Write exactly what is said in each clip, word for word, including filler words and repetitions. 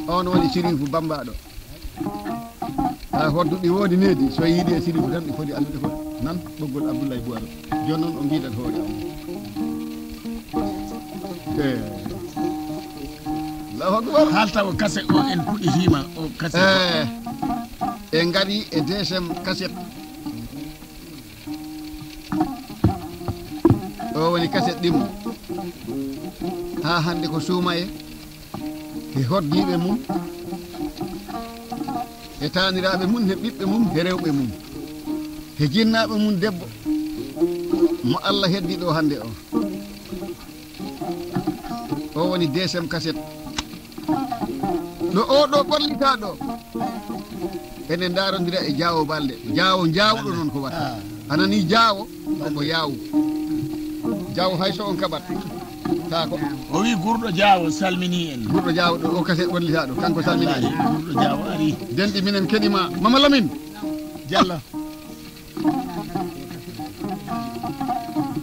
On woni Sirifu Bambaɗo. Ha hoddu ɗi woodi needi, so yiidi e Sirifu tan ɗi foti anndude ko nan ɓoggol Abdullahi Buwaro. Jooni noon o mbiidat hoore am. Eh. Allahu Akbar. Haalta o kase o en puɗɗitiima o kase. Eh. En ngari e deuxième cassette. O woni kaset ɗimmo. Haa hannde ko suumaye, e hoddiiɓe mum, e taaniraaɓe mum, e ɓiɓɓe mum, e rewɓe mum, e jinnaaɓe mum debbo, mo Allah heddi ɗo hannde o. O woni deuxième cassette. Ɗo o ɗo ɓorlitaa ɗo. Ene ndaarondira e Jaawo Balde. Jaawo jaawɗo noon ko watta. A nanii Jaawo, ko ko yaawu. Jaawo hay so on kaɓat. Taa ko. O wi gurɗo Jaawo salmini en. Gurɗo Jaawo ɗo o kase ɓorlitaa ɗo. Kanko salmini en. Wallaahi, gurɗo Jaawo ari. Denɗi minen keɗima. Mama Lamin. Jalla.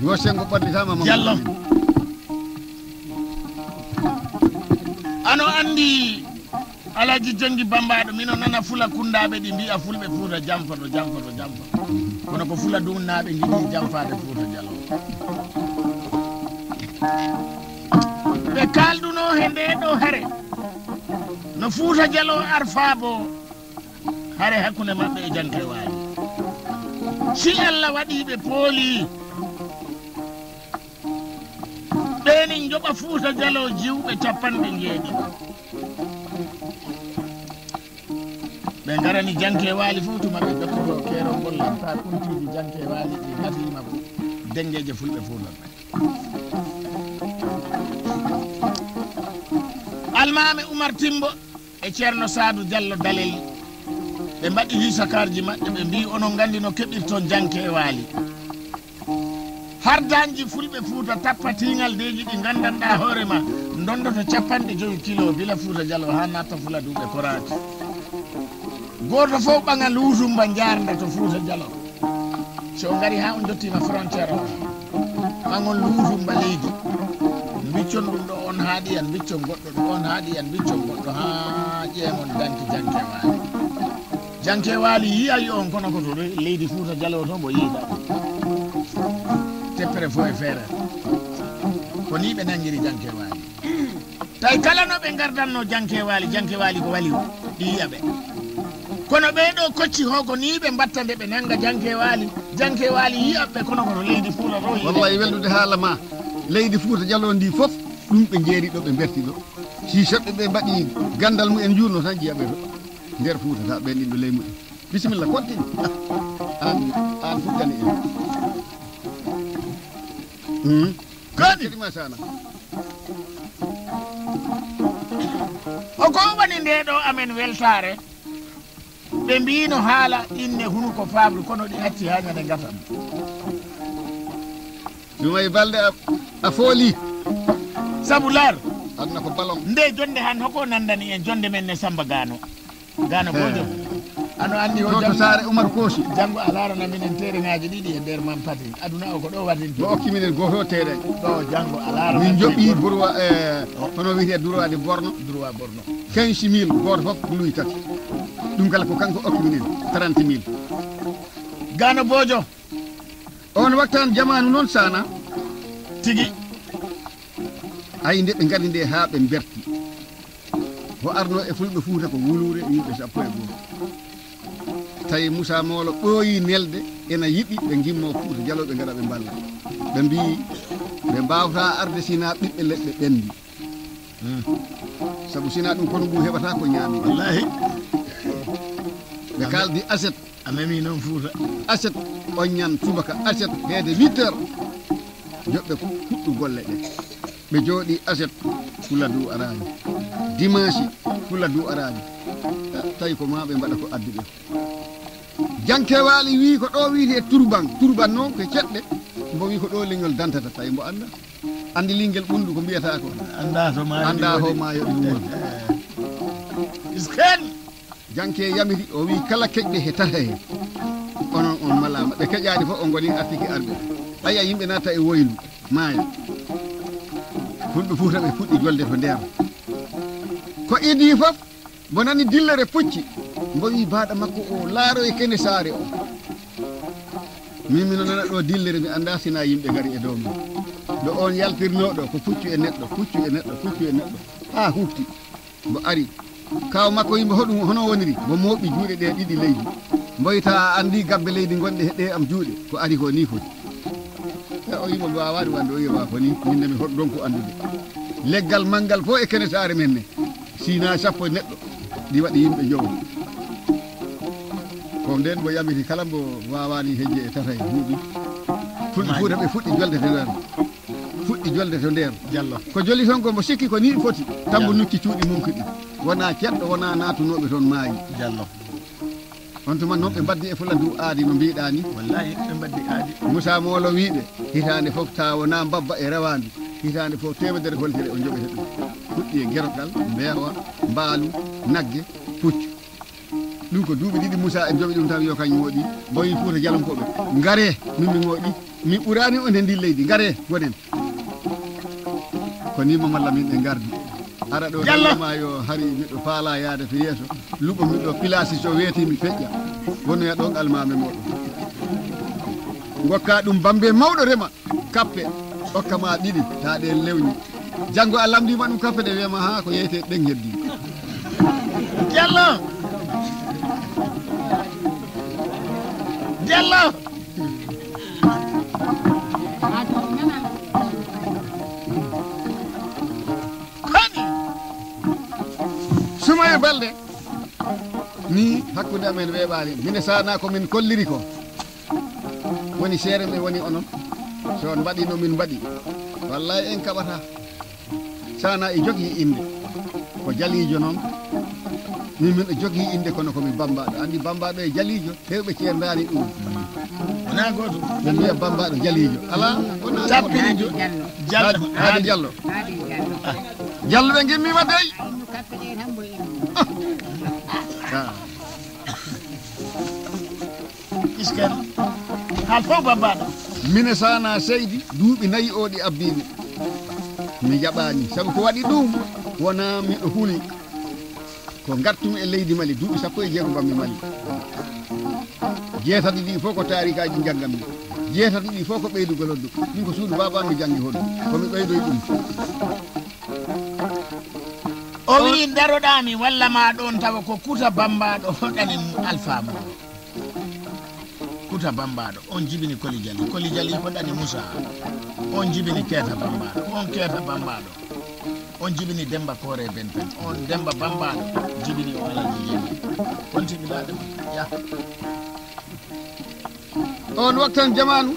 Yo senngo ɓorlitaama Mama Jallo. Lamin. Ano anndi Alhaji Jonngi Bambaɗo, mino nana fula kunndaaɓe ɗi mbi'a fulɓe Fuuta jampoto, jampoto, jampoto. Kono ko fula duunnaaɓe ngiɗi jamfaade Fuuta Jalo. Ɓe kaalduno he ndee ɗoo hare. No Fuuta Jalo arfaa bo hare hakkunde maɓɓe e Janke Waali. Si Allah waɗii ɓe poolii, ɓe ni njoɓa Fuuta Jalo jiwɓe cappanɗe njeeɗiɗi. Ɓe ngarani Janke Waali fof tuma ɓe jokkoto keerol ngol, lamta kuntiiji Janke Waali ɗi ngatiima fof denngeeje fulɓe Fuuta ɓe. Almaami Umar Timbo e Ceerno Saadu Jallo Dalel, ɓe mbaɗi lisakaarji maɓɓe, ɓe mbii, "Onon nganndi no keɓirton Janke Waali." Hardaanji fulɓe Fuuta tappatiingal deeji ɗi nganndanɗaa hoore ma, ndonndoto cappanɗe jowi kilo gila Fuuta Jalo haa natta Fula Duuɓe Koraati. Gooto fof ɓaŋa luutumba njaarnda to Fuuta Jalo. So on ngari haa on njottiima frontière o, ɓaŋon luutumba leydi. Mbiccon ɗum ɗo on haaɗi yan, mbiccon goɗɗo ɗo on haaɗi yan, mbiccon goɗɗo haa ƴeeŋon danki Janke Waali. Janke Waali yiyay on kono ko to re-, leydi Fuuta Jalo to mbo yiida. Teppere fof e feere. Ko ni ɓe nanngiri Janke Waali. Tawi kala no ɓe ngardanno Janke Waali, Janke Waali ko waliw, ɗi yiya ɓe. Kono ɓee ɗoo kocci ho ko ni ɓe mbatta nde ɓe nannga Janke Waali, Janke Waali yiya ɓe kono ko to leydi Fuuta to yiya. Wallahi welnude haala ma. Leydi Fuuta Jalo ndi fof, ɗum ɓe njeeri ɗo, ɓe mberti ɗo. Si seɓɓe ɓe mbaɗi ganndal mumen njuurno tan jiya ɓe to nder Fuuta ta ɓen ɗiɗo ley mumen. Bisimilla, continue. Aan, aan fuɗɗani en. Hmm. Kadi. Kadi masana. O ko woni nde ɗo amen weltaare. Ɓe mbiino haala inne hunuko faabru kono ɗi acci haa ñande ngatam. Jumay Balde a, a fooli. Sabu laar. Aduna ko ballon. Nde jonnde han hoko nanndani en jonnde men ne Samba Gano. Gano Bojo. Ano anndi o to, to janngo, Saare Umar Koosi. Janngo a laarana minen tereŋaaji ɗiɗi e nder Mampati. Aduna o ko ɗo waɗinto. Mo okki minen gooto o tereŋ. Ɗo janngo a laarana min minen joɓi droit, eh, hono wiyetee droit de borno. Droit borno. Quinze mille, gooto fof ko luwi tati. Ɗum kala ko kanko okki minen, trente mille. Gano Bojo. On waktan jamaanu noon sana. Tigi. Ay, nde ɓe ngari nde haa ɓe mberti. O arno e fulɓe Fuuta ko wuluure e yimɓe sappo e go'o. Tawi Moussa Moolo ɓooyi nelde ena yiɗi ɓe ngimmo Fuuta Jaloo ɓe ngara ɓe mballa. Ɓe mbii ɓe mbaawtaa arde sinaa ɓiɓɓe leɗɗe ɓenndi. Hmm. Sabu sinaa ɗum kono ngu heɓata ko ñaami. Wallahi. Ɓe kaaldi aset. A memi noon Fuuta. Aset, oññan subaka, aset, heede huit heures. Joɓɓe kuɗɗu golle ɗe. Ɓe jooɗii aset, Fuladu araani. Dimanche, Fuladu araani. Tawi ko maa ɓe mbaɗa ko addi ɓe. Janke Waali wii ko ɗo wiyetee Turban. Turban noon ko ceɗɗe. Mbo wii ko ɗo leñol dantata, tawi mbo annda. Anndi lingel ɓunndu ko mbiyata ko. Annda to maayo. Annda ɗi to woni. Maayo ɗi woni. Isken. Janke yamiri, o wii kala keƴɓe he tata he. Onon on malaama. Ɓe keƴaani fof, on ngoni artiki arɓe. Aya yimɓe natta e woylu, maaya. Fulɓe Fuuta ɓe puɗɗi jolde to nder. Ko idii fof, Mbo nani dillere pucci, mbo wi baaɗa makko o laaroye kene saare o. Min mino nana ɗo dillere, mi annda sina yimɓe ngari e dow mum. Ɗo on yaltirno ɗo ko puccu e neɗɗo, puccu e neɗɗo, puccu e neɗɗo. Haa hufti. Mbo ari. Kaaw makko yimɓe hoɗum hono woniri, mbo mooɓi juuɗe ɗe ɗiɗi leydi. Mbo yita a anndi gabbe leydi ngonɗe he ɗe am juuɗe, ko ari ko ni foti. E o yimo mi waawaani wande o yewa ko ni, min ne mi hoɗ donc anndude. Leggal manngal fof e kene saare men ne, sina sappo e neɗɗo, ɗi waɗi yimɓe jowo. Ko nden mbo yamiri kala mbo waawaani hejje e tata e buuɓi. Fulɓe Fuuta ɓe fuɗɗi jolde to nder. Fuɗɗi jolde to nder. Jallo. Ko joli toon ko mbo sikki ko ni foti. Tambo Jallo. Nukki cuuɗi mum kiɗi. Wona ceɗɗo, wona naatunooɓe toon maayi. Jallo. On tuma noon ɓe mbaddi e Fuladu aadi no mbiɗa ni. Wallahi, ɓe mbaddi aadi. Moussa Moolo wiiɓe, hitaande fof ta wona mbabba e rawaandu, hitaande fof teemedere holtere o joɓete ɗum. Fuɗɗi e gerogal, mbeewa, mbaalu, nagge, puccu. Ɗum ko duuɓi ɗiɗi Moussa en joɓi ɗum tawi yo kañum woɗi, mboyi Fuuta Jalonkooɓe. Ngaree, min mi woɗi, mi ɓuraani on he ndin leydi, ngaree, gonen. Ko ni Mamad Lamine ɓe ngardi. Ara ɗo Jallo. Rewma yo hari miɗo faala yaade to yeeso. Luɓo miɗo pilasi so weeti mi feƴƴa. Wonoya ɗon almaami moɗo. Ngokka ɗum bambe mawɗo rema. Kappe. Okka ma ɗiɗi. Ta ɗe lewñi. Janngo a lamndima ɗum kappe ɗe wema ha ko yeyte ɗen heddi. Jallo. Jallo. Koni? Sumay Balde. Ni hakkunde amen weeɓaani. Mine sana ko min kolliri ko. Woni seere nde woni onon. So on mbaɗi no min mbaɗi. Wallahi en kaɓata. Sana e jogii innde. Ko jaliijo noon. Min min jogii innde kono ko mi bambaɗo. Anndi bambaɗo e jaliijo. Heewɓe ceerndaani ɗum. Wonaa gooto. Ɓe mbiya Bammbaaɗo Jaliijo. Alaa, wonaa gooto. Tappirijo. Jallo. Haadi, Haadi Jallo. Jallo ɓe ngimmiima dey. Ah. Isken. Haal fof Bammbaaɗo. Mine sana seydi, duuɓi nayi o ɗi abbiimi. Mi jaɓaani. Sabu ko waɗi ɗum, wonaa miɗo huli. Ko ngartumi e leydi Mali, duuɓi sappo e jeego mbaɗmi Mali. Jeetati ɗi fof ko taarikaaji njannganmi. Jeetati ɗi fof ko ɓeydugol hoɗdu. Min ko suudu baaba am mi janngi hoɗdu. Ko mi ɓeydoyi ɗum. O wi'i, "Ndaroɗaa mi, walla ma ɗoon tawa ko Kuta Bammbaaɗo hoɗani Alfaa Moolo." Kuta Bammbaaɗo, on jibini Koli Jali. Koli Jali hoɗani Musa. On jibini Keeta Bammbaaɗo. On Keeta Bammbaaɗo. On jibini Demmba Koore Ben Pen. On Demmba Bammbaaɗo jibini on Alhaji Jeeyi. Konti mi daade ma. Ya. On waktan jamaanu.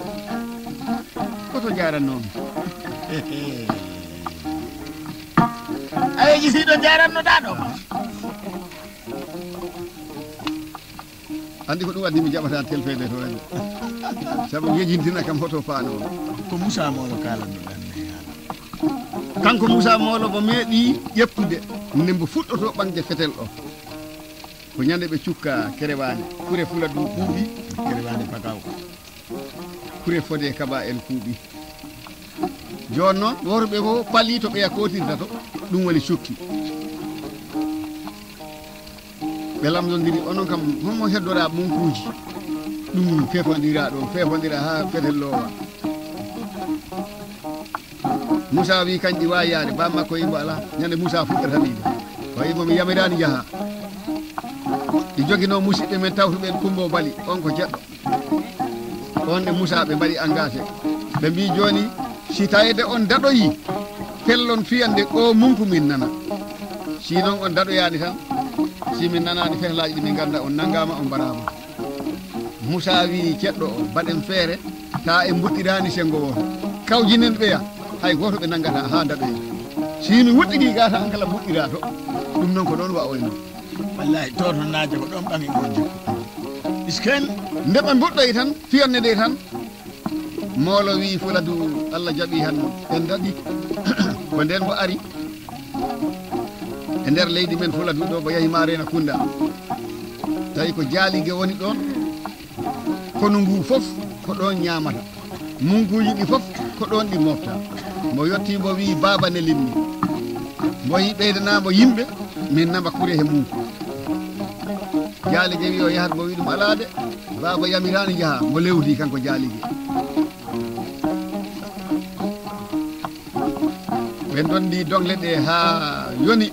Koto jaarannomi. Ayeji siɗo jaarannoɗaa ɗo ma. Anndi ko ɗum addi mi jaɓata telfeede to en. Sabu yejintina kam hoto paano. Ko Musa Moolo kaalanno ɗan ne haala. Kanko Musa Moolo mo meeɗi ƴettude nde mbo fuɗɗoto ɓaŋde fetel o. Ko ñande ɓe cukka Kerewaane, kure Fuladu kuuɓi. Kerewaane Bakaw. Kure fode kaba en kuuɓi. Jooni noon, worɓe fof palii to ɓeya kootirta to, ɗum woni cukki. Ɓe lamndondiri, "Onon kam, homo heddora munkuuji?" Ɗum fefondira ɗo, fefondira haa fetel loowa. Musa wi kañ ɗi waawi yaade, ba makko yimbo alaa. Ñande Musa fuɗɗata wiide, o yimbo mi yamiraani yaha. Ɗi joginoo musiɓɓe men tawtuɓe en Kumbo Bali, on ko jeɗɗo. On e Musa ɓe mbaɗi engagé. Ɓe mbi jooni, si tawede on daɗoyi, pellon fiyande o munku min nana. Si noon on daɗoyaani tan, si min nanaani fehlaaji ɗi min ngannda on nanngaama, on mbaraama. Musa wi ceɗɗo o, mbaɗen feere, ta en mbuɗɗiraani senngo wooto. Kawjinen ɓeya, hay gooto ɓe nanngata haa daɗoyen. Si mi wuɗɗikii gata an kala mbuɗɗiraa to, ɗum noon ko noon wa oyno. Wallahi, torto naajo ko ɗon ɓami mo jikku. Isken. Nde ɓe mbuɗɗoyi tan, fiyanne nde tan, moolo wi Fuladu, Allah jaɓi han, en daɗi. Ko nden mbo ari e nder leydi men Fuladu ɗo, mbo yahi Maarena Kunda. Tawi ko jaalige woni ɗon, kono ngu fof ko ɗon ñaamata. Munkuuji ɗi fof ko ɗon ɗi mofta. Mbo yotti mbo wi, "Baaba ne limmi." Mbo yi ɓeydanaa mbo yimɓe, Min nama kure he mum. Jaalige wi o yahat, mo wi ɗum alaa de. Baaba yamiraani njaha, mo lewdi kanko jaalige. Ɓe ndondi dongle ɗe haa yoni.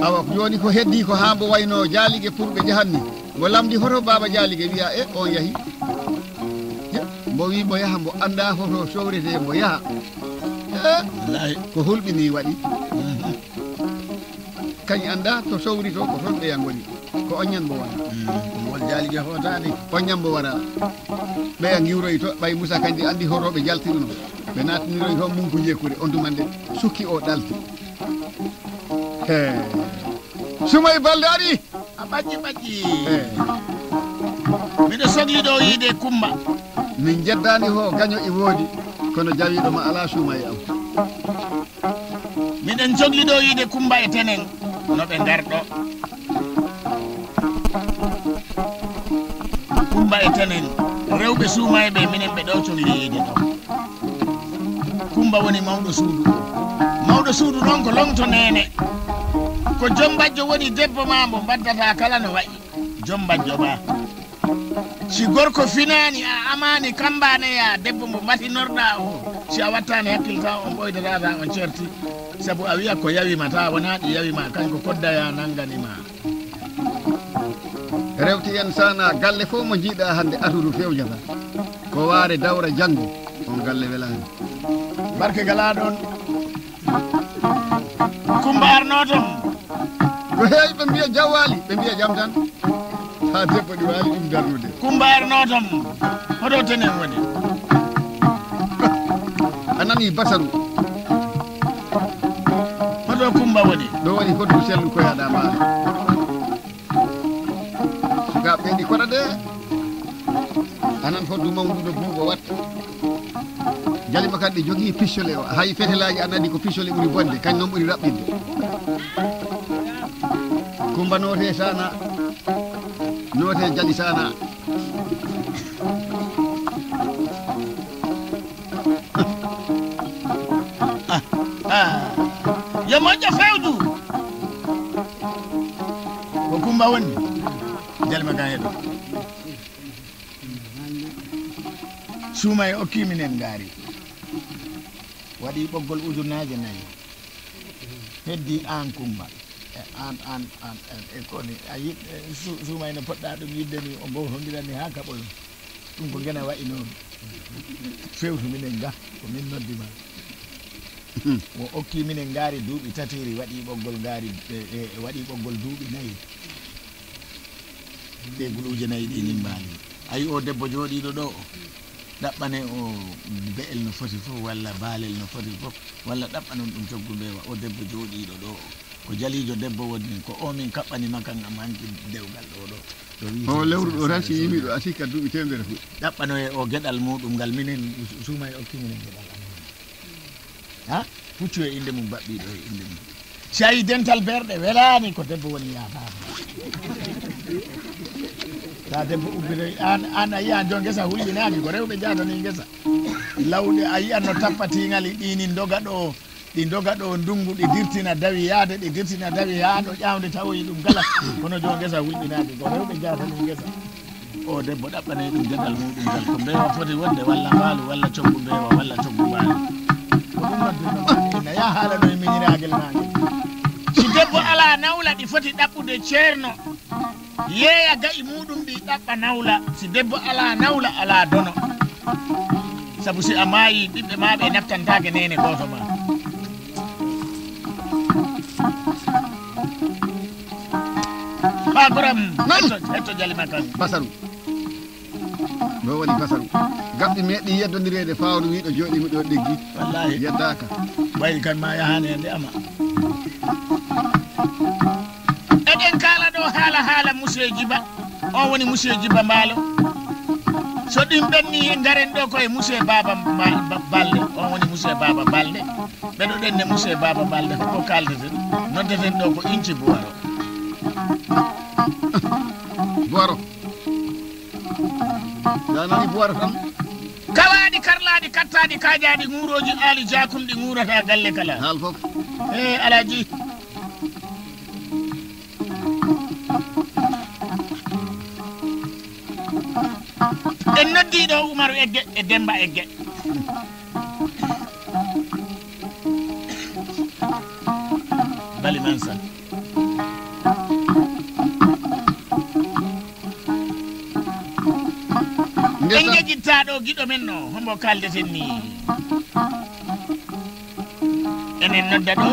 Awa, yoni ko heddi ko haa mbo wayno jaalige pour ɓe njahat ni. Mbo lamdi hoto baaba jaalige wiya, "E, on yahi?" Mbo wi mbo yaha, mbo annda hoto sowrete, mbo yaha. E, ko hulɓini waɗi. Kañ annda to sowri to, ko toon ɓeya ngoni. Ko oññan mbo wara. Mm, ko ngol jaalige hootaani. Oññan mbo wara. Ɓeya ngiwroyi to, ɓay Musa kañ ɗi anndi horooɓe jaltiruno. Ɓe naatiniroyi toon munku jeekuri, on tuma nde sukki o ɗalti. He. Sumay Balde ari. A ɓaƴƴi, ɓaƴƴi. He. Miɗo sogli ɗo yiide Kumba. Min njeddaani ho gaño e woodi, kono jawiiɗo ma alaa suuma e am. Miɗen cogli ɗo yiide Kumba e Tenen, no ɓe ngarɗo. Kumba e Tenen, rewɓe suumayɓe, minen ɓe ɗo cogli yiide ɗo. Kumba woni mawɗo suudu o. Mawɗo suudu noon ko longto neene. Ko joom bajjo woni debbo ma, mbo mbaddata kala no wayi. Joom bajjo ma. Si gorko finaani, a amaani kambaane ya debbo mo mbatinorɗaa o, si a wattaani hakkil taw on ɓoydata, taw on certi. Sabu a wiya ko yawi ma, taw wonaa ɗi yawi ma, kañ ko kodda ya nanngani ma. Rewti en sana galle fof mo njiiɗaa hannde aturu fewjata. Ko waare dawra janngo, on galle welaani. Barke galaa ɗoon. Kumba arnoo toon. Ko heewi ɓe mbiya jawwaali, ɓe mbiya jam tan. Haa debbo ɗi waali ɗum darnude. Kumba arnoo toon. Hoto Tenen woni. A nani Basaru. Hoto Kumba woni. Ɗo woni foddu sellu koyaɗa maaro. Sukaaɓe ɓe ɗi koɗa de. Anan foddu mawnuɗo buubo watta. Jali ma kadi jogii pistolet o. Hay fetelaaji an andi ko pistolet ɓuri bonde, kañ noon ɓuri raɓɓinde. Kumba noote sana. Noote jali sana. Ah, ah. Yo moƴƴo fewdu. Ko Kumba woni. Jali ma kan heɗo. Suuma e okki minen ngaari. Waɗi ɓoggol ujunaaje nayi. Heddi aan Kumba. E aan, aan, aan, aan, e koni, a yiɗ, e su-, suuma ene poɗɗa ɗum yiɗde ni, o mbowtondiran ni haa kaɓoyon. Ɗum ko ngena wayi noon. Fewtu minen ga, ko min noddi ma. O okki minen ngaari duuɓi tatiiri, waɗi ɓoggol ngaari, e, e, waɗi ɓoggol duuɓi nayi. Ɗe guluuje nayi ɗi ñimbaali. Ayi o debbo jooɗiiɗo ɗo o, ɗaɓɓane o be'el no foti fof, walla baalel no foti fof, walla ɗaɓɓanon ɗum coggu mbeewa. O debbo jooɗiiɗo ɗo o, ko jaliijo debbo woni, ko o min kaɓɓani ma kan am hanki dewgal ɗo ɗo. Ɗo wi'i o lewru ɗo tan si yimi ɗo a sikka duuɓi teemedere fuɗi. Ɗaɓɓano e o geɗal muɗum ngal minen su-, suuma e okki minen geɗal amen. Ha? Puccu e innde mum, baɓɓiiɗo e innde mum. Si a yii dental berɗe welaani, ko debbo woni yaataama. Ta debbo ubbitoy, aan, aan a yiyan jo ngesa hulɓinaaki, ko rewɓe jaatanii ngesa. Lawɗe a yiyan no tappa tiiŋali ɗi ni ndoga ɗo, ɗi ndoga ɗo ndunngu, ɗi dirtina dawi yaade, ɗi dirtina dawi haa ɗo ƴaawnde tawoyi ɗum kala. Kono jo ngesa hulɓinaaki, ko rewɓe jaatanii ngesa. O debbo ɗaɓɓanay ɗum geɗal muɗum ngal, ko mbeewa foti wonde, walla mbaalu, walla coggu mbeewa, walla coggu mbaalu. Ko ɗum waddunno ma ina yaa haalano e miñiraagel maa ngel. Si debbo alaa nawla ɗi foti ɗaɓɓude ceerno, yeeya ga'i muɗum ɗi ɗaɓɓa nawla. Si debbo alaa nawla, alaa dono. Sabu si a maayi, ɓiɓɓe maa ɓe nattantaake neene gooto maa. Ba goram, nan. Hetto, hetto jali ma kan. Basaru. Ɗo woni Basaru. Gaɓɗi meɗɗi yeddondireede fawru wiɗo jooɗi mi ɗo ɗiggi. Wallahi. Yeddaaka. Ɓayri kan ma yahaani hannde ama. Eɗen kaala ɗo haala, haala Monsieur Djiba. On woni Monsieur Djiba Mbaalo. So ɗin ɓenni, ngaren ɗo ko e Monsieur Baba Mba-, Ba-, Balde. On woni Monsieur Baba Balde. Ɓeɗo ɗen ne Monsieur Baba Balde, ko kaldeten. Noddeten ɗo ko Inci Buwaro. Buwaro. Sa nani Buwaro tan? Kawaaɗi, karlaaɗi, kattaaɗi, kaajaaɗi, ŋuurooji, aali, jaakum, ɗi ŋuurata galle kala. Haal fof. E Alaaji. Ɗiɗo Umaru Egge e Demba Egge. Bali Mansa. En njeƴitta ɗo giɗo men no, hombo kaldeten ni? Enen nodda ɗo.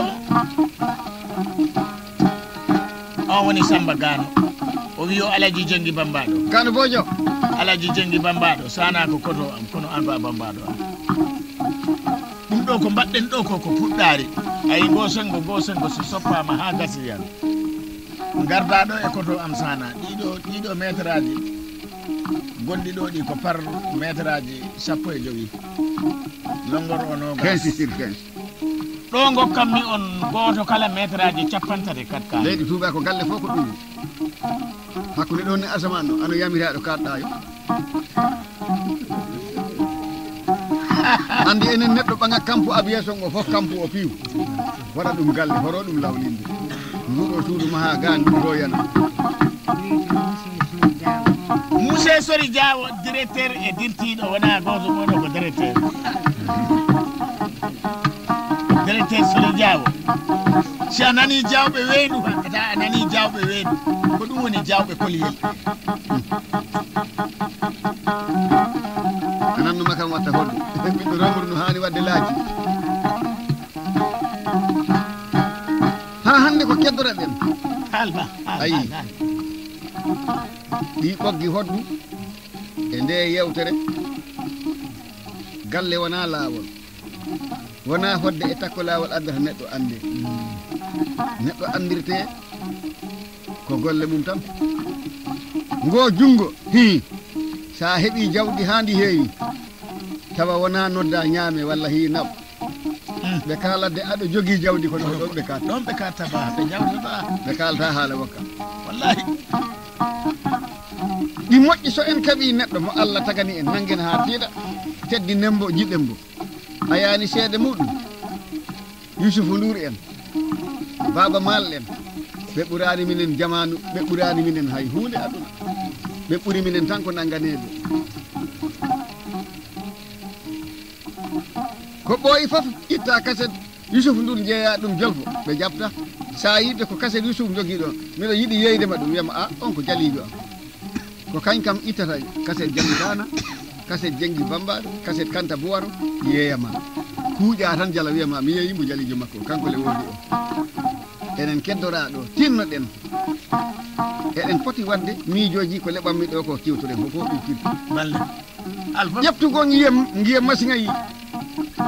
On woni Samba Gano. O wi o Alaji Jengi Bambaɗo. Gano Bojo. Alaji Jengi Bambaɗo. Sana ko koto am, kono an ko a Bambaɗo am. Ɗum ɗo ko mbaɗɗen ɗo ko, ko puɗɗaari. Ayi, ngo sengo, ngo sengo so soppaama haa gasi yan. Ngarda ɗo e koto am sana. Ɗiɗo, ɗiɗo metraaji gonɗi ɗo ɗi ko par metraaji sappo e jowi. Longor o noogas. Quinze sur quinze. Ɗo ngokkanmi on gooto kala metraaji cappanɗe tati kat kaa. Leydi Tuuba ko galle fof ko ɗum. Hakkunde ɗon e asamaan ɗo, ano yamiraɗo kaɗɗayo. Andi enen neɗɗo ɓaŋa kampu aviation o fof kampu o piw. Waɗa ɗum galle, horo ɗum lawlinde. Nguɗo suudu maha gaan ɗum ɗo yana. Monsieur Sori Diawo, directeur e dirtiiɗo, wona gooto mooɗo ko directeur. Directeur Sori Diawo. Si a nani jawɓe weendu, a nani jawɓe weendu. Ko ɗum woni jawɓe koliyel. A nannuma kam watta hoɗde. Ɓiɗɗo remru no haani waɗde laaji. Haa hannde ko keddoraɗen. Haalba, haal, ayi. Haal, haal. Ɗi ɓoggi hoɗdu e nde yewtere. Galle wonaa laawol. Wonaa hoɗde e takko laawol addata neɗɗo annde. Neɗɗo anndirte ko golle mum tan. Ngo junngo, hii, so a heɓii jawdi haa ndi heewi, tawa wonaa nodda ñaame walla hii naɓ. Ɓe kaalatde aɗo jogii jawdi kono ko ɗon ɓe kaat. Ɗon ɓe kaat taba, ɓe jawdi ba. Ɓe kaalata haala wokka. Wallahi. Ɗi moƴƴi so en kaɓii neɗɗo mo Allah tagani en, nanngen haa tiiɗa, teddi nembo, jiɗen mbo. A yaani seede muɗum. Yusufu Nduur en, Baaba Maal en, ɓe ɓuraani minen jamaanu, ɓe ɓuraani minen hay huunde aduna. Ɓe ɓuri minen tan ko nannganeede. Ko ɓooyi fof itta kaset Yusufu Nduur jeeya ɗum jolfo, ɓe jaɓta. Sa yiide ko kaset Yusufu jogii ɗon, miɗo yiɗi yeeyde ma ɗum, wiyama, a, on ko jaliijo am. Ko kañ kam ittata kaset Jangi Daana, kaset Jengi Bambaɗo, kaset Kanta Buwaro, yeeyama. Kuuƴa tan jala wiyama, mi yeeyi mbo jaliijo makko, kanko le woodi o. Enen keddoraa ɗo, tinnoɗen. Eɗen poti waɗde miijooji ko leɓanmi ɗo ko kiwtoren, ko fof ɗum firti. Balle. Alfa. Ƴeftugo ngiyam, ngiyam masiŋayi.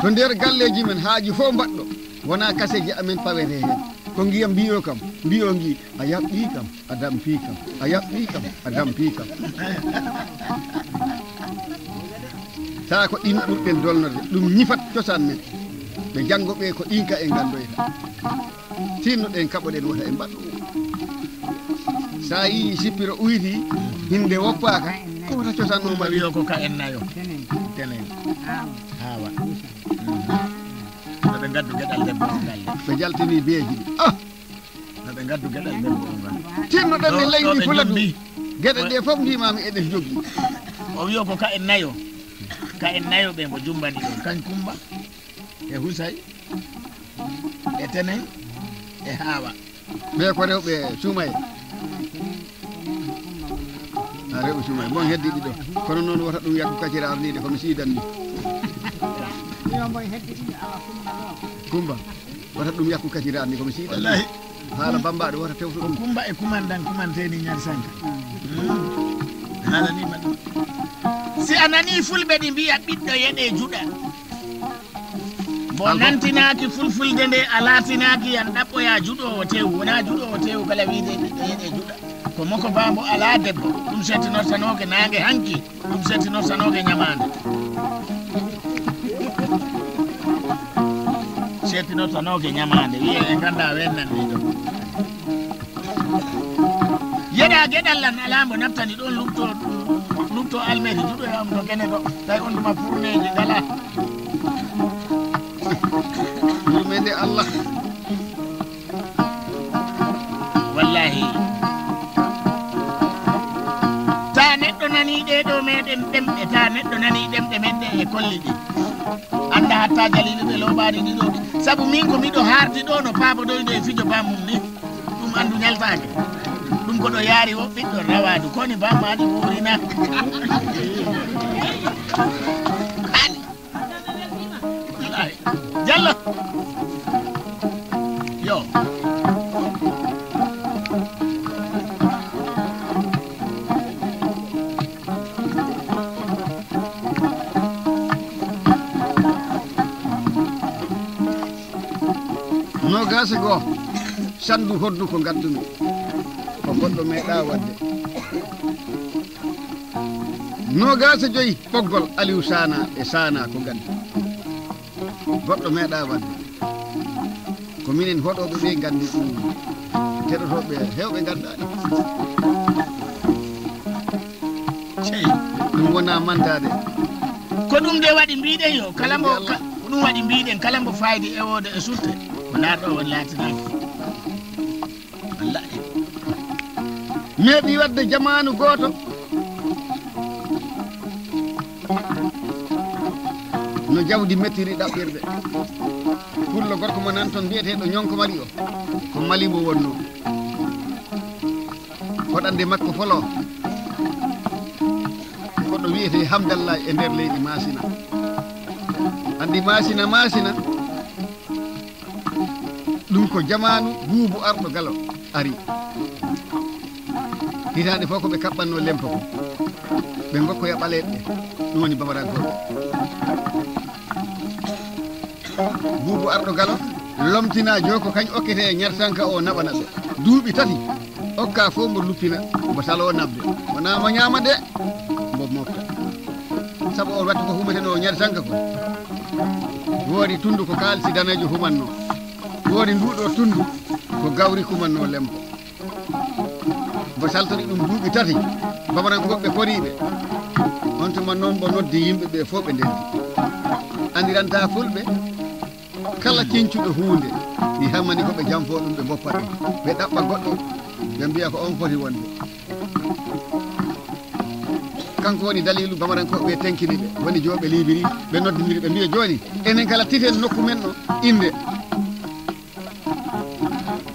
To nder galleeji men haaji fof mbaɗɗo, wonaa kaseeji amen pawetee heen. Ko ngiyam mbiyo kam, mbiyo ngi, a yaɓɓii kam, a dampii kam, a yaɓɓii kam, a dampii kam. Taa ko ɗin ɓurɗen dolnorde, ɗum ñifat cosaan men. Ɓe janngo ɓe ko ɗin ka en nganndoyta. Tinnoɗen kaɓoɗen wota en mbaɗɗo. Sa yii sippiro uyti, hinde woppaaka, ko wota cosaan o mbaɗi. Wiyo ko ka en nayo. Tenen. Haawa. Noɓe ngaddu geɗal debbo o ngal. Ɓe jaltini beeji ɗi. Ah! Noɓe ngaddu geɗal debbo o ngal. Tinnoɗen ni leydi Fuladu. Geɗe ɗe fof mbimami eɗen joggi. O wiyo ko ka en nayo. Ka en nayo ɓe mbo jumbani ɗo. Kañ Kumba e Husay e Tenen e Haawa. Ɓe ko rewɓe Suumaye. A rewɓe Suumaye. Bon heddi ɗiɗo. Kono noon wota ɗum yakku kaccira arnide ko mi siidan ni. Kumba. Wota ɗum yakku kaccira arni ko mi siidan ni. Wallahi. Haala Bambaɗo wota tewto ɗum. Kumba e kumandan kumanteni ñaari sanka. Haala ni ma ɗum. Si a nani fulɓe ɗi mbiya ɓiɗɗo yeɗe juɗa. Mbo nantinaaki fulfulde nde, a laatinaaki yan ɗaɓɓoya juɗoowo tew, wonaa juɗoowo tew kala wiide ɓiɗɗo yeɗe juɗa. Ko moko baambo alaa debbo, ɗum settinortanooke naange hanki, ɗum settinortanooke ñamaande. Settinortanooke ñamaande, wiye en nganndaa ween nan ɗiɗo. Yeɗa geɗal lan alaa mbo naftani ɗon lutto, lutto almeri juɗo e am to gene ɗo. Tawi on tuma furneeji ngala. Yurmeende Allah. Wallahi. Ta neɗɗo Nani ɗee ɗo meɗen ɗemɗe, ta neɗɗo nani ɗemɗe men ɗe e kolli ɗi. Annda hatta Jaliilu ɓe looɓaani ɗi ɗo. Sabu min ko miɗo haardi ɗo no paabodoyde e fijo bammum ni. Ɗum anndu ñaltaake. Ɗum ko ɗo yaari o ɓiɗɗo rawaadu. Koni bammaɗi wuurina. Kani. Wallaahi. Jallo. Yo. Noogaas e goo, sanndu hoddu ko ngaddumi, ko goɗɗo meeɗaa waɗde. Noogaas e joy, ɓoggol Aliou Sana e Sana ko gaddi, goɗɗo meeɗaa waɗde. Ko minen hoɗooɓe ɓe nganndi ɗum, keɗotooɓe heewɓe nganndaani. Cey. Ɗum wonaa mantaade. Ko ɗum de waɗi mbiɗen yo kala mbo, ka-, ko ɗum waɗi mbiɗen kala mbo faydi e wooda e sulte. Ko ndaar ɗo won laatinaaki. Wallaahi. Meeɓi waɗde jamaanu gooto. No jawdi mettiri ɗaɓɓirde. Pullo gorko mo nan toon mbiyeteeɗo Ñonko Mari o. Ko Mali mo wonnoo. Hoɗande makko folo. Ko ɗo wiyetee Hamdallah e nder leydi Maasina. Anndi Maasina, Maasina. Ɗum ko jamaanu Buubu Arɗo Galo ari. Hitaande fof ko ɓe kaɓɓannoo lempo ko. Ɓe ngokkoya ɓaleeɓe. Ɗum woni Bamarankooɓe. Buubu Arɗo Galo lomtina jooko kañ okkete e ñartanka o naɓana ɓe. Duuɓi tati okka fof mbo luppina mbo saloo naɓde. Wonaa mo ñaama de, mbo mofta. Sabu on wattu ko humeteno ñartanka ko. Woodi tunndu ko kaalisi daneejo humannoo. Woodi nduuɗo tunndu ko gawri humannoo lempo. Mbo saltori ɗum duuɓi tati, Bamarankooɓe koriiɓe. On tuma noon mbo noddi yimɓe ɓe fof ɓe ndenti. Anndiranta fulɓe, kala ceñcuɗo huunde, ɗi hammani ko ɓe jamfo ɗum, ɓe mboppa ɗum. Ɓe ɗaɓɓa goɗɗo, ɓe mbiya ko on foti wonde. Kanko woni daliilu Bamarankooɓe ɓe tenkini ɓe, woni jooɓe liibiri, ɓe noddindiri ɓe mbiya jooni, enen kala titen nokku men ɗo innde.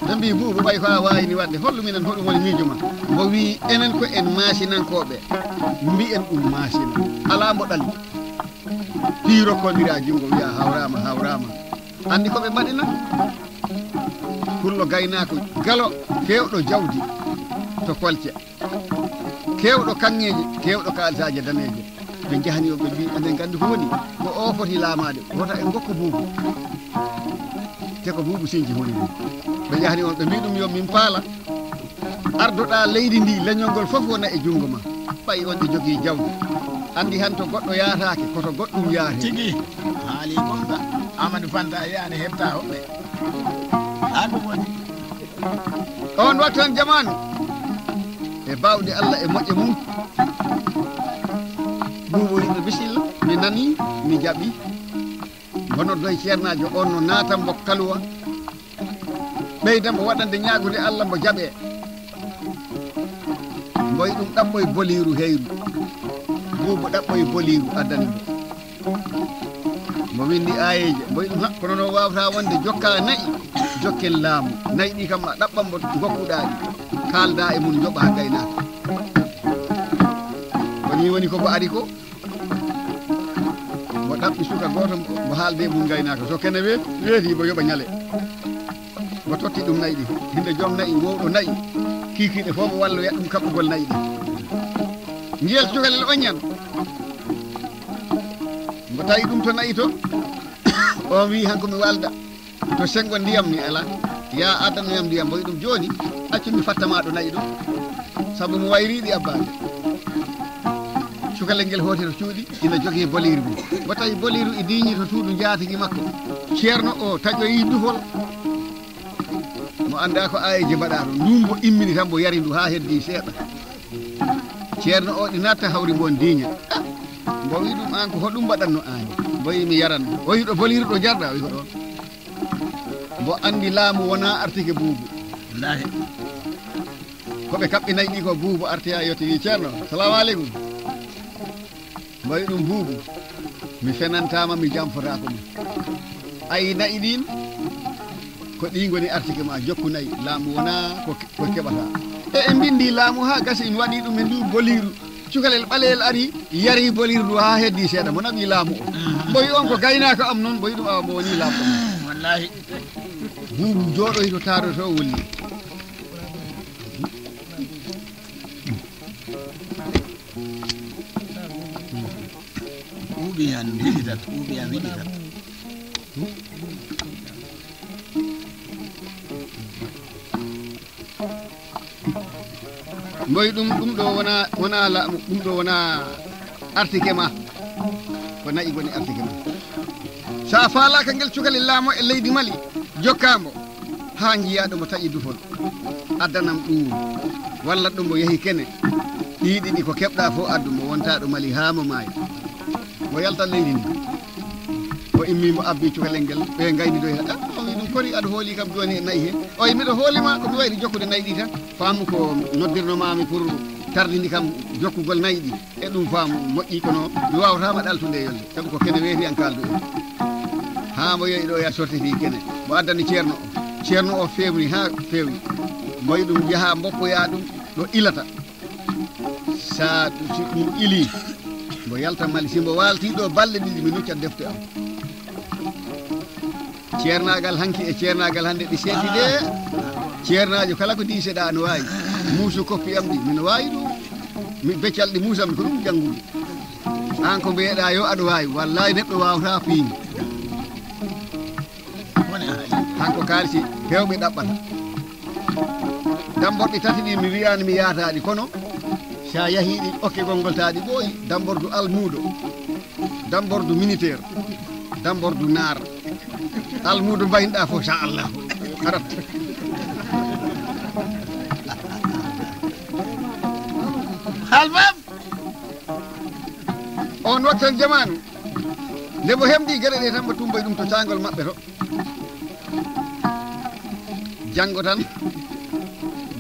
Ɓe mbii, "Buubu, ɓay ko a waawini waɗde, hollu minen hoɗum woni miijo ma?" Mbo wii, "Enen ko en Maasinankooɓe, mbiyen ɗum Maasina. Alaa mbo ɗali." Piiro kondira junngo, wiya, "Hawraama, hawraama." Anndi ko ɓe mbaɗi nan? Pullo gaynaako Galo, keewɗo jawdi to Kolce. Keewɗo kaŋŋeeje, keewɗo kaalisaaje daneeje. Ɓe njahani on, ɓe mbii, "Eɗen nganndi ko woni, ko o foti laamaade, wota en ngokku Buubu." Te ko Buubu Sinji woni ɗum. Ɓe njahani on, ɓe mbii ɗum, "Yo min paala, ardoɗaa leydi ndi, leñol ngol fof wona e junngo ma." Ɓay on ɓe jogii jawdi. Anndi han to goɗɗo yaataake, ko to goɗɗum yaatee. Tigi, haali gonga, Amadou Fanta yaani heɓta hoɓɓe. Haa ɗum woni. On waktu tan jamaanu e baawɗe Allah e moƴƴe mum. Buubu wiɗo bisimilla, mi nanii, mi jaɓi. Mbo noddoy ceernaajo on no naata mbo kaluwa. Ɓeyda mbo waɗande ñaagunde Allah mbo jaɓee. Mboy ɗum ɗaɓɓoy boliiru heyru. Buubu ɗaɓɓoy boliiru addani mbo. Mo winndi aayeeje, mboy ɗum ha, kono noon waawata wonde jokka na'i, jokken laamu. Na'i ɗi kam a ɗaɓɓan mbo ngokkuɗaa ɗi. Kaaldaa e mum njoɓa gaynaaka. Ko nii woni ko mbo ari ko. Mbo ɗaɓɓi suka gooto mbo, mbo haalde e mum gaynaaka. So kene weeti, weeti mbo yoɓa ñale. Mbo totti ɗum na'i ɗi. Hinde joom na'i, wowɗo na'i. Kiikiiɗe fof mbo walloya ɗum kaɓɓugol na'i ɗi. Ngiyel cukalel oññan. Mbo tawi ɗum to na'i to. On wii, "Hanko mi walda. To senngo ndiyam mi ala. Ya addanoyam ndiyam." Mboy ɗum jooni, accu mi fattama ɗo na'i ɗo. Sabu mo wayriiɗi abbaade. Cukalel ngel hooti to cuuɗi, ina jogii boliiru mum. Mbo tawi boliiru e diiñi to suudu njaatigi makko. Ceerno o taƴoyi dufol. Mo anndaa ko aayeeje mbaɗaa ɗo. Nduun mbo immini tan mbo yari ndu haa heddii seeɗa. Ceerno o ɗi natta hawri mbo diiña. Mbo wii ɗum, "Aan ko hoɗum mbaɗatno aani?" Mbo wii, "Mi yaran mo." O wii, "Ɗo boliiru ɗo jarɗa?" O wii, "Ko ɗoon." Mbo anndi laamu wonaa artike Buubu. Wallaahi. Ko ɓe kaɓɓi na'i ɗi ko Buubu arti haa yotti wii, "Ceerno, salaamu aleykum." Mbayi ɗum buubu, mi fenantaama, mi jamfotaako ma. Ayi na'i ɗin, ko ɗi ngoni artike ma, jokku na'i, laamu wonaa ko, ko keɓata. E, en mbindi laamu haa gasi, en waɗi ɗum e ndu boliiru. Cukalel ɓaleyel ari, yari boliiru ndu haa heddi seeɗa, mo naɓi laamu o. Mboyi on ko gaynaako am noon, mboyi ɗum awa mo woni laamu o. Wallahi. Buubu jooɗoyi to taaroto wulli. Ɓuuɓi an wiɗitat, ɓuuɓi an wiɗitat. Mboy ɗum, ɗum ɗo wona, wona la, ɗum ɗo wona artike ma. Ko na'i goni artike ma. Sa faalaka ngel cukali laamo e leydi Mali, jokka mbo, haa njiya ɗo mo taƴi dufol. Addanam ɗum, walla ɗum mo yehi kene. Ɗiɗi ɗi ko keɓɗa fof addu mo wonta ɗo Mali haa mo maayi. Mo yalta leydi ndi. O immi mo abbi cukalel ngel, ɓe ngayni ɗo hena. Ah, o wi ɗum kori aɗa hooli kam jooni e na'i he. O wi miɗo hooli ma ko mi wayri jokkude na'i ɗi tan. Faamu ko noddirno mami pour tardini kam jokkugol na'i ɗi. E ɗum faamu moƴƴi kono mi wawata ma ɗaltude e yolde. Sabu ko kene weeti an kaldu en. Haa mo yehi ɗo ya sortiti kene. Mo addani ceerno o. Ceerno o fewni haa fewni. Mboy ɗum yaha mboppoya ɗum ɗo ilata. Sa si ɗum ili, mbo yalta Mali, si mbo waalti ɗo balɗe ɗiɗi, mi nuccat defte am. Ceernaagal hanki e ceernaagal hannde ɗi seedi de. Ceernaajo kala ko diiseɗa no waawi. Muusu koppi am ɗi, mino waawi ɗum. Mi beccal ɗi muusam ko ɗum janngude. Aan ko mbiyeɗa yo aɗa waawi, wallahi neɗɗo waawata piimi. Hanko kaalisi heewɓe ɗaɓɓata. Damborɗi tati ɗi mi wiyaani mi yaataaɗi, kono sa yahii ɗi okkegol ngol taa ɗi ɓooyi. Dambordu almuudo, dambordu militaire, dambordu naar. Almuudo mbaynoɗa fof, sa Allah, arat. Halbam! On waktu en jamaanu, nde mo hemdi geɗe ɗe tan, mo tumboy ɗum to caangol maɓɓe to. Janngo tan,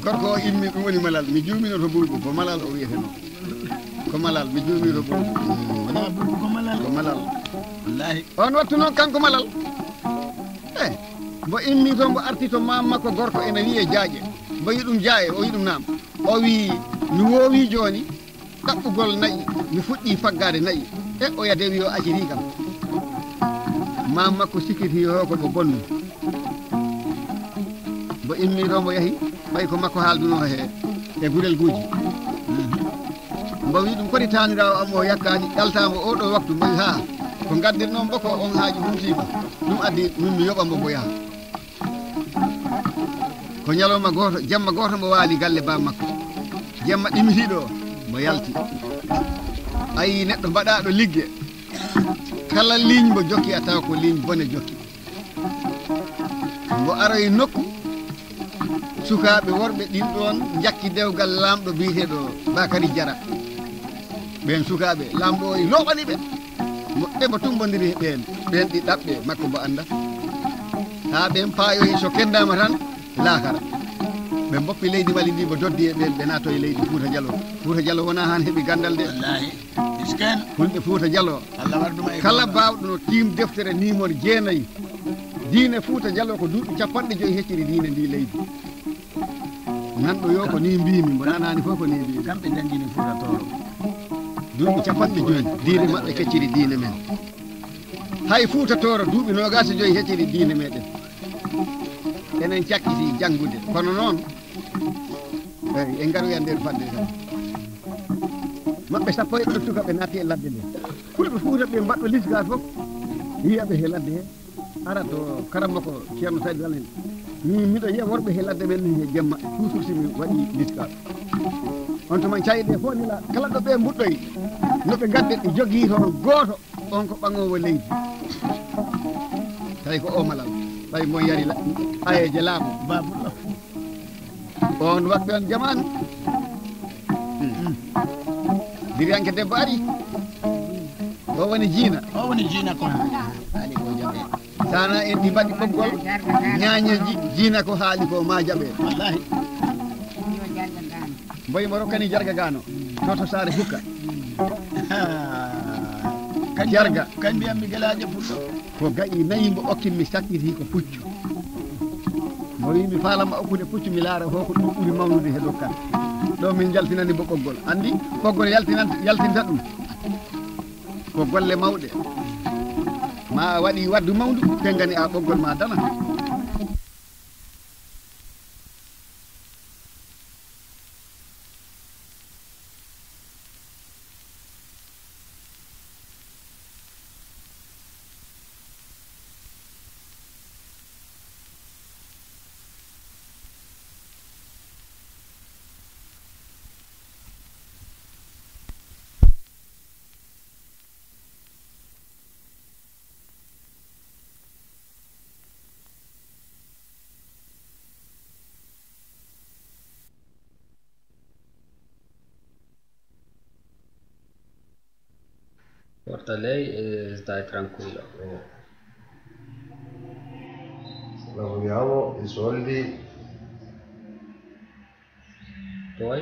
gorko o immi, ɗum woni malal. Mi juumino to buubu, ko malal o wiyeteno. Ko malal, mi juumino to buubu. Wona buubu, ko malal. Ko malal. Wallahi. On wattu noon, kanko malal. Eh, mbo immi to, mbo arti to maam makko gorko ene wiyee Jaaƴe. Mbo yi ɗum Jaaƴe, o yi ɗum naam. O wi, mi woowi jooni. Ɗaɓɓugol na'i, mi fuɗɗii faggaade na'i. E oya dewi o aciri kam. Maam makko sikkiti yo ko mo bonnu. Mbo immi ɗo mbo yahi, ɓay ko makko haaldunoo he, e gurel guuji. Mbo wi ɗum kodi taaniraawo am o yakkaani, ɗaltaamo oo ɗoo waktu, mbo wi haa, ko ngaddirnoo mbo ko on haaju humtiima. Ɗum addi min mi yoɓa mbo mbo yaha. Ko ñalawma gooto, jemma gooto mo waali galle baa makko. Jemma ɗimitiiɗo o, mo yalti. Ayi neɗɗo mbaɗaaɗo ligge. Kala liiñ mbo jokki a tawa ko liiñ bone jokki. Mbo aroyi nokku, sukaaɓe worɓe ɗin ɗoon njakki dewgal laamɗo biyeteeɗo Bakari Jara. Ɓeen sukaaɓe, laamɗo o looɓani ɓe. Mo, ɓe mbo tumbondiri he ɓeen, ɓeen ɗi ɗaɓɓe makko mbo annda. Haa ɓeen paayoyi so kenndaama tan, laakara. Ɓe mboppi leydi Mali ndi mbo doddi e ɓeen, ɓe naatoyi leydi Fuuta Jaloo. Fuuta Jaloo wonaa haan heɓi ganndal de. Wallaahi. Miskin. Fulɓe Fuuta Jaloo. Allah wardu ma e kala baawɗo no tiim deftere numéro jeenayi. Diine Fuuta Jaloo ko duuɓi capanɗe joyi hecciri diine ndi leydi. Nanɗo yo ko ni mbimi, mbo nanaani fof ko ni mbimi. Kamɓe njanngini Fuuta Tooro. Duuɓi capanɗe joyi diine maɓɓe kecciri diine men. Hay Fuuta Tooro duuɓi noogaas e joyi hecciri diine meɗen. Enen cakkiti janngude. Kono noon, eyi, en ngaroya nder fadde tan. Maɓɓe sappo e ɓe suka ɓe naati e ladde nde. Fulɓe Fuuta ɓe mbaɗɗo liska fof, yiya ɓe he ladde he. Ara to karamoko Ceerno Saydu Alin. Min miɗo yiya worɓe he ladde men ni he jemma, toujours si mi waɗi liska. On tuma cayɗe fof nila, kala ɗo ɓe mbuɗɗoyi, no ɓe ngadde ɓe jogii toon gooto, on ko ɓaŋoowo leydi. Tawi ko o malal, ɓay mo yari la-, ayeeje laamu. Babullo. On waktu on jamaanu. Hmm. Diriyanke debbo ari. O woni jiina. O woni jiina kon. Ali ko jabe. Sana en ɗi mbaɗi ɓoggol. Ñaañeeji jiina ko haali ko ma jaɓe. Wallahi. Mboy mo rokkani jarga gano. Toto saare hukka. Jarga. Kañ mbiyammi gelaaje pullo. Ko ga'i nayi mbo okkin mi sakkiti ko puccu. Mbo wi mi faalama okkude puccu mi laara ho ko ɗum ɓuri mawnude he dokkal. Ɗo min jaltinani mbo ɓoggol. Andi ɓoggol yaltinan-, yaltinta ɗum. Ko golle mawɗe. Ma a waɗi waddu mawndu, tengani a ɓoggol ma dana. Porta lei e stai tranquillo. Lavoriamo, i soldi. Poi?